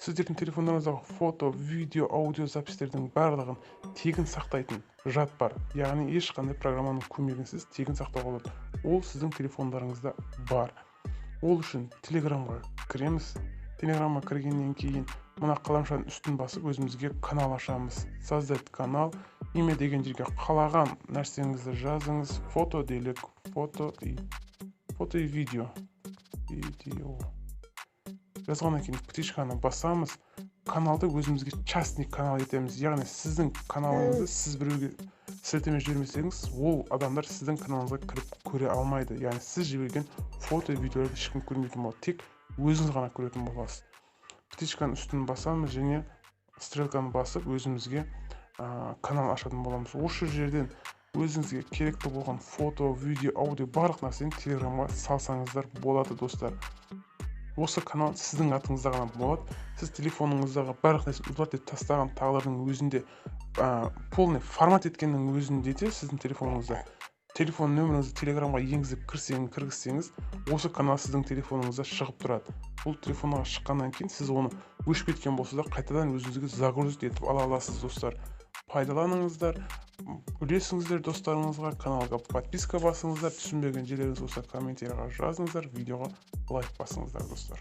Сіздердің телефондарыңыздағы фото, видео, аудио записьтердің барлығын тегін сақтайтын жад бар, яғни ешқандай программаның көмегінсіз тегін сақтауға болады. Ол сіздің телефондарыңызда бар. Ол үшін Телеграмға кіреміз. Телеграмға кіргеннен кейін мына қаламшаның үстін басып, өзімізге канал ашамыз. Создать канал, имя деген жерге қалаған нәрсеңізді жазыңыз. Фото делік, фото и видео жазғаннан кейін птичканы басамыз. Каналды өзімізге частный канал етеміз, яғни сіздің каналыңызды сіз біреуге сілтеме жібермесеңіз, ол адамдар сіздің каналыңызға кіріп көре алмайды. Яғни сіз жіберген фото, видеоларды ешкім көрмейтін болады, тек өзіңіз ғана көретін боласыз. Птичканың үстін басамыз және стрелканы басып, өзімізге канал ашатын боламыз. Осы жерден өзіңізге керекті болған фото, видео, аудио, барлық нәрсені Телеграмға салсаңыздар болады, достар. Осы канал сіздің атыңызда ғана болады. Сіз телефоныңыздағы барлық нәрсені удалить етіп тастаған тағдырдың өзінде, полный формат еткеннің өзінде де, сіздің телефоныңызда телефон нөміріңізді Телеграмға енгізіп кіргізсеңіз, осы канал сіздің телефоныңызда шығып тұрады. Бұл телефонға шыққаннан кейін сіз оны өшіп кеткен болса да, қайтадан өзіңізге загрузить етіп ала аласыз. Достар, пайдаланыңыздар, үлесіңіздер достарыңызға, каналға подписка басыңыздар. Түсінбеген жерлеріңіз болса, комментарийға жазыңыздар, видеоға лайк басыңыздар, достар.